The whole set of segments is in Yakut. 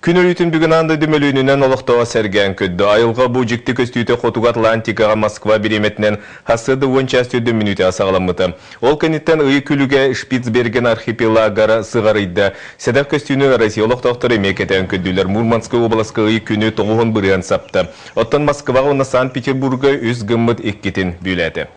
Күн өлүүтүн бүгүн аан дойду мөлүйүөнүнэн олохтооҕо сэргээн көрдө. Айылҕа бу дьикти көстүүтэ Хотугу Атлантикаҕа Москва бириэмэтинэн сарсыарда уон чаас төрдө мүнүүтэҕэ саҕаламмыта. Ол кэнниттэн ый күлүгэ Шпицберген архипелагар сыҕарыйда. Сэдэх көстүүнү Россия олохтоохторо эмиэ кэтээн көрдүлэр. Мурманскай уобаласка ый күнү 90% сапта. Оттон Москваҕа уонна Санкт-Петербурга үс гыммыт иккитин бүөлээтэ.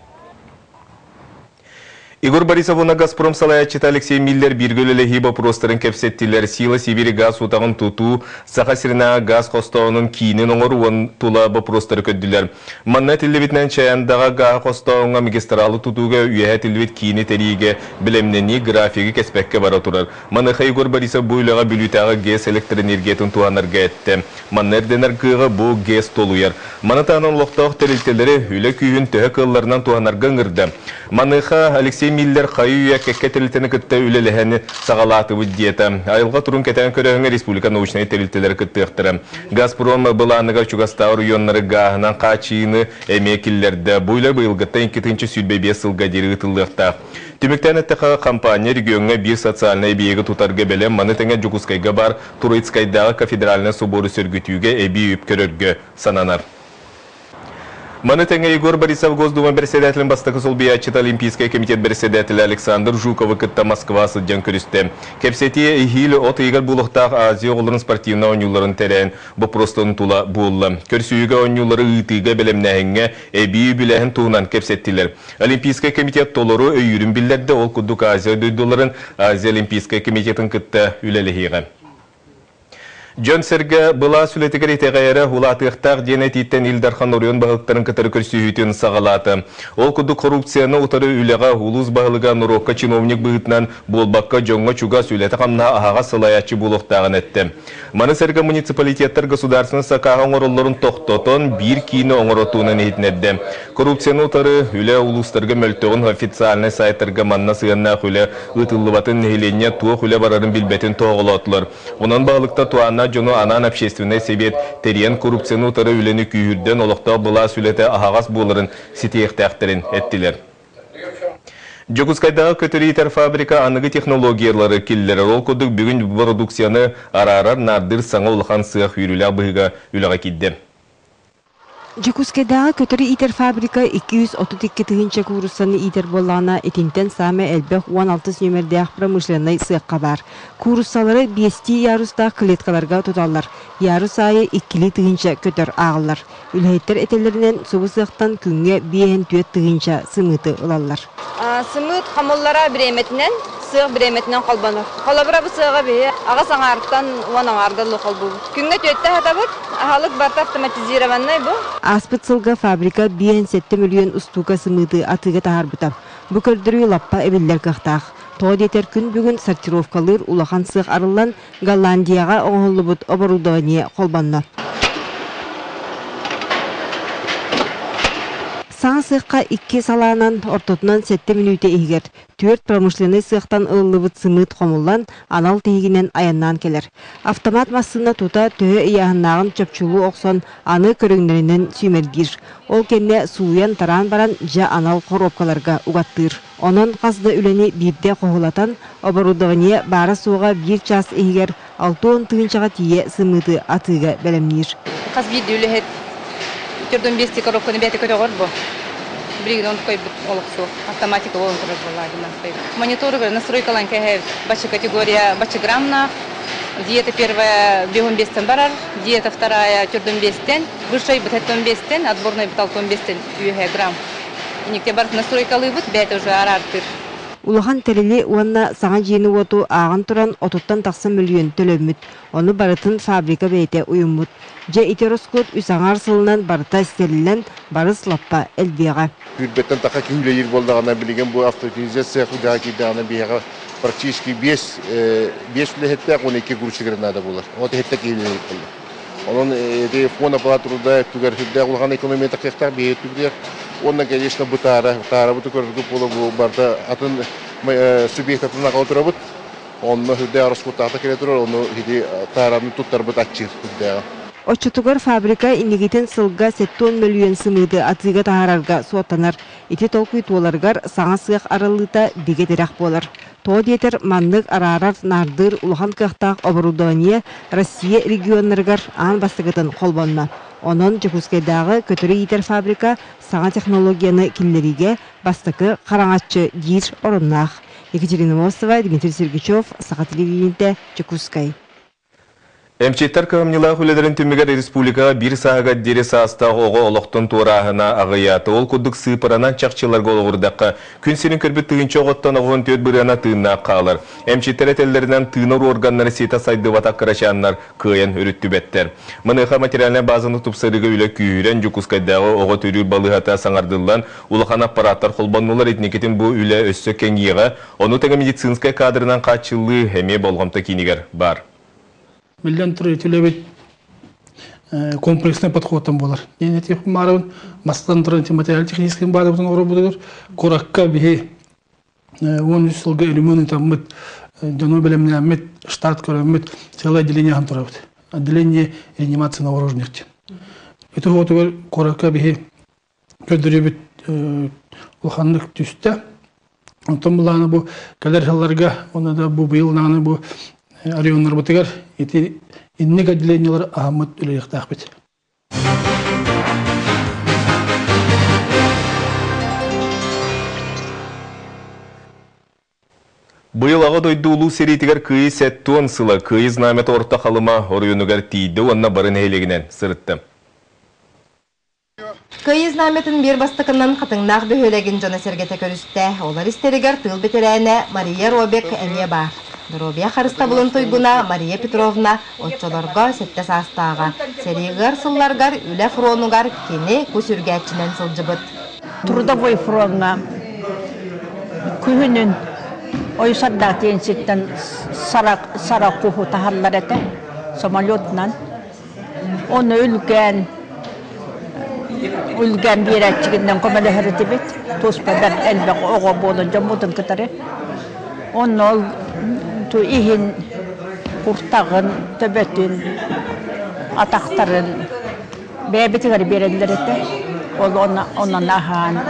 Егор Борисов уонна «Газпром» салайааччыта Алексей Миллер бииргэ үлэлэһии боппуруостарын кэпсэттилэр. Сила Сибири гаас утаҕын тутуу, Саха сиринээҕи гаас хостоонун киинин оҥоруу тула боппуруостары көрдүлэр. Манна этиллибитинэн, Чаяндаҕа гааһы хостооһуҥҥа магистралы тутууга үөһэ этиллибит киини тэрийиигэ бэлэмнэнии графигы кэспэккэ бара турар. Маныаха Егор Борисов бу үлэҕэ Бүлүүтээҕи ГЭС электроэнергиятын туһанарга эттэ. Манна ирдэнэр кыаҕы бу ГЭС толуйар. Маны таһынан олохтоох тэрилтэлэри үлэ күүһүн төһө кыалларынан туһанарга ыҥырда. Маныаха Алексей Миллер хайы-үйэ кэккэ тэрилтэни кытта үлэлэһэн саҕалаатыбыт диэтэ. Айылҕа турун кэтээн көрөөһүҥҥэ республика научнай тэрилтэлэрэ кыттыахтара. Газпром былааныгар чугастааҕы оройуоннары гааһынан хааччыйыыны эмиэ киллэрдэ. Бу үлэ быйылгыттан 2025 сылга диэри ыытыллыахтаах. Түмүктээн эттэххэ, компания региоҥҥа биир социальнай эбийиэги тутарга бэлэм, маны тэҥэ Дьокуускайга баар Троицкайдааҕы кафедральнай собуору сөргүтүүгэ эбии үп көрөргө сананар. Маны тэҥэ Егор Борисов Госдума бэрэссэдээтэлин бастакы солбуйааччыта Олимпийскай комитет бэрэссэдээтэлэ Александр Жуковы кытта Москва сылдьан көрүстэ. Кэпсэтии эһиил от ыйыгар буолуохтаах Азия оҕолорун спортивнай оонньууларын тэрээһин боппуруостарын тула буолла. Көрсүһүүгэ оонньуулары ыытыыга бэлэмнээһиҥҥэ эбии үбүлээһин туһунан кэпсэттилэр. Олимпийскай комитет толору өйүүрүн биллэрдэ, ол курдук Азия дойдуларын Азия Олимпийскай комитетын кытта үлэлэһиэҕэ. Дьон-сэргэ былаас үлэтигэр итэҕэйэрэ улаатыахтаах диэн этииттэн Ил Дархан оройуон баһылыктарын кытары көрсүһүүтүн саҕалаата. Ол курдук коррупцияны утары үлэҕэ улуус баһылыга норуокка чиновник быһыытынан буолбакка дьоҥҥо чугас үлэтэ-хамнаһа аһаҕас салайааччы буолуохтааҕын эттэ. Маны сэргэ муниципалитеттар государственнай сакааһы оҥороллорун тохтотон, биир киини оҥоротуунан иһитиннэрдэ. Коррупцияны утары үлэ улуустарга мөлтөҕүн официальнай сайтарга манна сыһыаннаах үлэ ыытыллыбатын нэһилиэнньэ туох үлэ барарын билбэтин тоһоҕолоотулар. Онон баһылыкта туһааннаах дьону анаан общественнай сэбиэт тэрийэн коррупцияны утары үлэни күүһүрдэн олохтоох былаас үлэтэ аһаҕас буоларын ситиһиэхтээхтэрин эттилэр. Дьокуускайдааҕы көтөр иитэр фабрика аныгы технологиялары киллэрэр. Ол курдук бүгүн бородууксуйаны араарар, наардыыр саҥа улахан сыах үөрүүлээх быһыыга үлэҕэ киирдэ. Дьокуускайдааҕы көтөрү иитэр фабрика 232 тыһыынча кууруссаны иитэр буоллаҕына, итинтэн саамай элбэх 16 нүөмэрдээх промышленнай сыахха баар. Кууруссалары биэстии ярустаах клеткаларга туталлар. Ярус аайы иккилии тыһыынча көтөр ааҕыллар. Үлэһиттэр этэллэринэн, субу сыахтан күҥҥэ 54 тыһыынча сымыыты ылаллар. Сымыыт хомуллара бириэмэтинэн, сыах бириэмэтинэн холбонор. Холобура, бу сыаҕа биһи аҕыс аҥаартан уон аҥаарга дылы холбуубут. Күҥҥэ түөртэ аһатабыт, аһылык барыта автоматизированнай бу. Ааспыт сылга фабрика 57 мөлүйүөн устуука сымыыты атыыга таһаарбыта. Бу көрдөрүү лаппа эбиллэр кыахтаах. Тоҕо диэтэр күн бүгүн сортировкалыыр улахан сыах арыллан, Голландияҕа оҥоһуллубут оборудование холбонно. Саҥа сыахха икки салаанан ортотунан сэттэ мүнүүтэ иһигэр түөрт промышленнай сыахтан ылыллыбыт сымыыт хомуллан, анал тиһигинэн айаннаан кэлэр. Автомат массыына тута төһө ыйааһыннааҕын чопчулуу охсон, аны көрүҥнэринэн сүүмэрдиир. Ол кэннэ сууйан-тараан баран, дьэ анал хоруопкаларга угаттыыр. Онон хас да үлэни биирдэ хоһулатан, оборудование баара-суоҕа биир чаас иһигэр 60 тыһыынчаҕа тиийэ сымыыты атыыга бэлэмниир. Хас биирдии үлэһит төрдүн биэстии коробканы бэйэтэ көтөҕөр бу. Билигин онтукайбыт олох суох. Автоматика буолан турар буолла Мониторы настройкалаан кэһэбит. Бачча категория бачча граммнаах. Диета первая бегун бестен барар, диета вторая төрдүн бестен, высшай быт бестен, отборной быт алтын бестен үөһэ грамм. Иникте барыт настройкалыыбыт, бэйэтэ уже араартыыр. Улахан тэрили уонна саҥа дьиэни-уоту ааҕан туран отуттан тахса мөлүйүөн төлөммүт. Ону барытын фабрика бэйэтэ уйуммут. Дьэ ити ороскуот үс аҥаар сылынан барыта ситэриллэн, барыс лаппа элбиэҕэ. Күүрбэттэн таха киһи үлэлиир буоллаҕына, билигин бу автоматизация үлэҕэ киирдэҕинэ биһиэхэ практически биэс биэс үлэһиттээх уонна икки грузчик эрэ наада буолар. Вот иһиттэ киһи үлэлиир буолла. Онон ити фонд оплаты труда өттүгэр сүрдээх улахан экономия тахсыахтаах биһиги өттүбүтүгэр. Уонна, конечно, бу таара, таарабыты көрөргүт буола бу барыта атын субъект атын аҕала турабыт. Онно сүрдээх ороскуоттаахта кэлэ турар, ону ити таараны туттарбыт аччыыр сүрдээҕэ. Оччотугар фабрика инникитин сылга 70 мөлүйүөн сымыыты атыыга таһаарарга суоттанар. Ити толкуй туоларыгар саҥа сыах арыллыыта бигэ тирэх буолар. Тоҕо диэтэр, маннык араарар, наардыыр улахан кыахтаах оборудование Россия регионнарыгар аан бастакытын холбонно. Онон Дьокуускайдааҕы көтөрү иитэр фабрика саҥа технологияны киллэриигэ бастакы хараҥаччы диир оруннаах. Екатерина Мостова, Дмитрий Сергучев, Саха телевидениетэ, Дьокуускай. Эмчиттэр кыһамньылаах үлэлэрин түмүгэр республикаҕа биир сааһыгар диэри саастаах оҕо олохтон туорааһына аҕыйаата. Ол курдук сыыппаранан чахчыларга олоҕурдахха, күн сирин көрбүт тыһыынча оҕоттон 94 бырыана тыыннаах хаалар. Эмчиттэр этэллэринэн, тыынар уорганнара ситэ сайдыбатах кырачааннар кыайан өрүттүбэттэр. Маныаха материальнай базаны тупсарыыга үлэ күүһүрэн, Дьокуускайдааҕы оҕо төрүүр балыыһата саҥардыллан, улахан аппарааттар холбоннулар. Итиникитин бу үлэ өссө кэҥиэҕэ, Ону тэҥэ медицинскэй кадрынан хааччыллыы эмиэ болҕомто киинигэр баар. Биллэн турар, үлэбит комплекснай подходтан буолар. Диэн этиэхпин баарабын, бастатан туран материально-техническэй баазабытын оҥоробутугар куоракка биһи 13 сылга өрөмүөн ыытаммыт, дьону бэлэмнээммит, штат көрөммүт, целое отделение аһан турабыт. Отделение реанимации новорожденных диэн. Ити уотугар куоракка биһи көрдөрүүбүт улаханнык түстэ. Онтон былааны бу кэлэр сылларга уонна да бу быйыл даҕаны бу орионнарбытыгар ити инник отделениелар аһаммыт үлэлиэхтээхпит. Быйыл Аҕа дойду Улуу сэриитигэр Кыайыы 70 сыла Кыайыы знамята Орто Халыма оройуонугар тиийдэ уонна бары нэһилиэгинэн сырытта. Кыайыы знамятын биир бастакынан Хатыҥнаах бөһүөлэгин дьоно-сэргэтэ көрүстэ. Олор истэригэр тыыл бэтэрээнэ Мария Робек эмиэ баар. Доруобуйа харыстабылын туйгуна Мария Петровна оччолорго сэттэ саастааҕа. Сэрии ыар сылларыгар үлэ фронугар кини кус үргээччинэн сылдьыбыт. Трудовой фроҥҥа күһүнүн Ойсардаах диэн сиртэн сара куһу таһаллар этэ самолетунан. Ону үлгээн үлгээн биэрээччигинэн көмөлөһөр этибит. Туспа бэрт элбэх оҕо буолан дьоммутун кытары. Онно ол иһин куртаҕын, төбөтүн, атахтарын бэйэбитигэр биэрэллэр этэ. Ол онон аһаан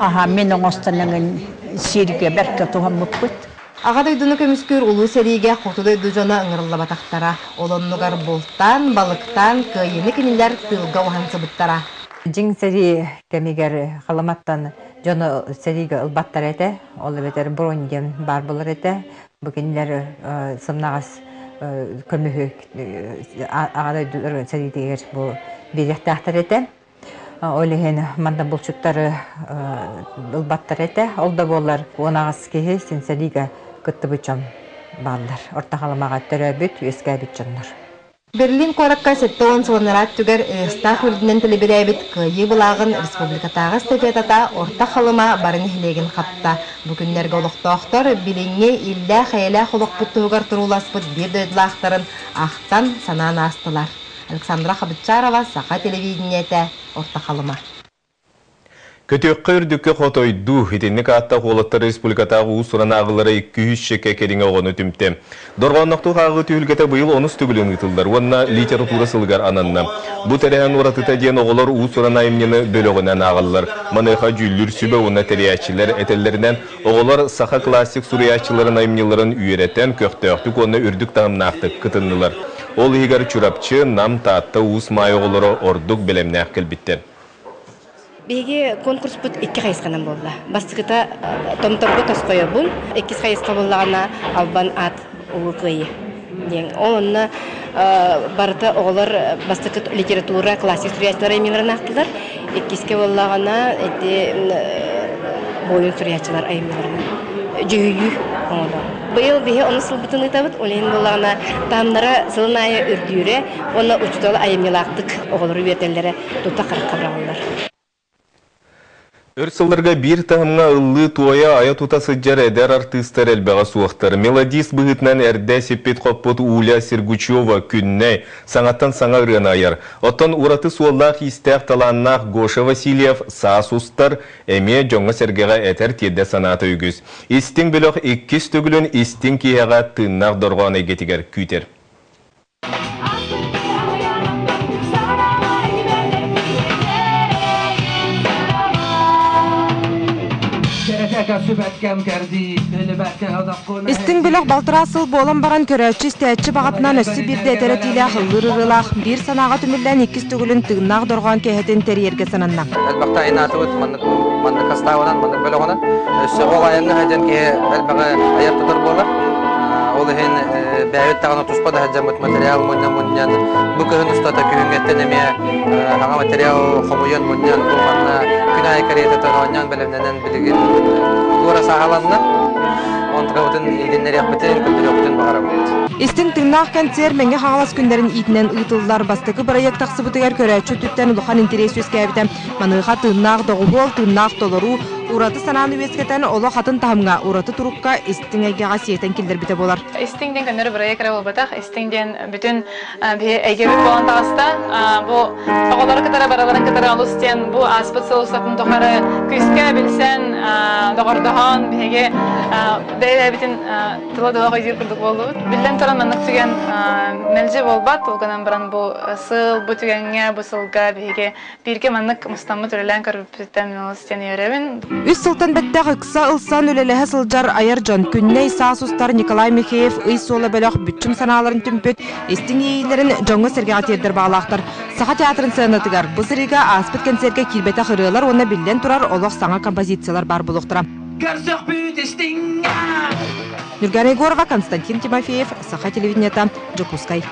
аһаан мин оҥостон эҥин сииргэ бэркэ туһаммыппыт. Аҕа дойдуну көмүскүүр Улуу сэриигэ хоту дойду дьоно ыҥырыллыбатахтара. Ол оннугар бултаан, балыктаан кыайыыны кинилэр тыылга уһансыбыттара. Дьиҥ сэрии кэмигэр Халыматтан дьону сэриигэ ылбаттар этэ. Ол эбэтэр бронь диэн баар буолар этэ. Бу кинилэр сымнаҕас көмүһү аҕа дойду сэриитигэр бу биэриэхтээхтэр этэ. Ол иһин манна булчуттары ылбаттар этэ. Ол да буоллар 18 киһи син сэриигэ кыттыбыт дьон бааллар. Орто Халымаҕа төрөөбүт, үөскээбит дьоннор. Берлин куоракка 70 сыл анараа өттүгэр Ыыстаах үрдүнэн тэлибирээбит Кыайыы былааҕын республикатааҕы эстафетата Орто Халыма бары нэһилиэгин хапта. Бу күннэргэ олохтоохтор билиҥҥи иллээх-эйэлээх олохпут туһугар турууласпыт биир дойдулаахтарын ахтан, санаан аастылар. Александра Хабытчарова, Саха телевидениетэ, Орто Халыма. Көтүөххэ үрдүккэ хотойдуу, итинник ааттаах уолаттар республикатааҕы уус-уран ааҕыылара 200 чэкэ кэриҥэ оҕону түмтэ. Дорҕооннохтук ааҕыы түһүлгэтэ быйыл онус төгүлүн ыытыллар уонна литература сылыгар ананна. Бу тэрээһин уратыта диэн оҕолор уус-уран айымньыны бөлөҕүнэн ааҕаллар. Маныаха дьүүллүүр сүбэ уонна тэрийээччилэр этэллэринэн, оҕолор саха классик суруйааччыларын айымньыларын үөрэтэн, көхтөөхтүк уонна үрдүк таһымнаахтык кытыннылар. Ол иһигэр Чурапчы, Нам, Таатта, Уус Маайа оҕолоро ордук бэлэмнээх кэлбиттэр. Биһиги конкурспут икки хайысханан буолла. Бастакыта Томторго тосхойобун, иккис хайысха буоллаҕына Албан аат Улуу Кыайыы диэн. Ол онно барыта оҕолор бастакы литература классик суруйааччылар айымньыларын аахтылар. Иккискэ буоллаҕына ити буойун суруйааччылар айымньыларын дьүһүйүү оҥолор. Быйыл биһи ону сылбытын ыытабыт. Ол иһин буоллаҕына таһымнара сылын аайы үрдүүрэ уонна учуутал айымньылаахтык оҕолору үөрэтэллэрэ тута харахха быраҕыллар. Өр сылларга биир таһымҥа ыллыы-туойа, айа-тута сылдьар эдэр артыыстар элбэҕэ суохтар. Мелодист быһыытынан эрдэ сиппит-хоппут Уля Сергучева Күннэй саҥаттан саҥа ырыаны айар. Оттон ураты суоллаах-иистээх талааннаах Гоша Васильев саас устар, эмиэ дьоҥҥо-сэргэҕэ этэр-тиэрдэр санаата үгүс. Истиҥ бөлөх иккис төгүлүн истиҥ киэһэҕэ тыыннаах дорҕоон эйгэтигэр күүтэр. Истиҥ бөлөх балтараа сыл буолан баран көрөөччү истээччи баҕатынан өссө биирдэ этэр этиилээх ыллыыр ырыалаах биир санааҕа түмүллэн иккис төгүлүн тыыннаах дорҕоон киэһэтин тэрийэргэ сананна. Элбэхтэ айнаатыбыт маннык маннык хастаабынан маннык бөлөҕүнэн өссө ол айаҥҥа сылдьан киһи элбэҕи айар тутар буолар. Ол иһин бэйэбит даҕаны туспа да сылдьаммыт материал мунньан мунньан бу кыһын устата күһүҥҥэттэн эмиэ саҥа материал хомуйан мунньан бу манна күн аайы кэриэтэ оонньоон бэлэмнэнэн билигин туора сааһыланна. Онтукабытын иһитиннэриэхпитин, көрдөрүөхпүтүн баҕарабыт. Истиҥ тыыннаах кэнсиэр Мэҥэ Хаҥалас күннэрин иитинэн ыытыллар бастакы бырайыак тахсыбытыгар көрөөччү өттүттэн улахан интэриэс үөскээбитэ. Маныаха тыыннаах доҕуһуол, тыыннаах толоруу ураты санааны үөскэтэн олох атын таһымҥа, ураты турукка истиҥ эйгэҕэ сиэтэн киллэрбитэ буолар. Истиҥ диэн көннөрү бырайыак эрэ буолбатах, истиҥ диэн бүтүн биһи эйгэбит буолан таҕыста. Бу оҕолору кытары барыларын кытары олус диэн бу ааспыт сыл устатын тухары күүскэ билсэн, доҕордоһон биһиги бэйэ-бэйэбитин тыла да өйдүүр курдук буоллубут. Биллэн туран маннык түгэн мэлдьи буолбат, ол гынан баран бу сыл, бу түгэҥҥэ, бу сылга биһиги бииргэ маннык мустаммыт үлэлээн көрбүппүтүттэн мин олус диэн үөрэбин. Үс сылтан бэттэх ыкса ылсан үлэлэһэ сылдьар айар дьон Күннэй саас устар Николай Михеев Ый суола бөлөх бүччүм санааларын түмпүт истиҥ иэйиилэрин дьоҥҥо-сэргэҕэ тиэрдэр баҕалаахтар. Саха театрын сыанатыгар бу сырыыга ааспыт кэнсиэргэ киирбэтэх ырыалар уонна биллэн турар олох саҥа композициялар баар буолуохтара. Көрсөхпүт истиҥҥэ! Нюргана Егорова, Константин Тимофеев, Саха телевидениета, Дьокуускай.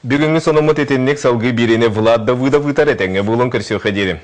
Бүгүҥҥү сонуммут итинник салгыы биэриини Влад Давыдов ыытар этэҥҥэ буолан көрсүөххэ диэри.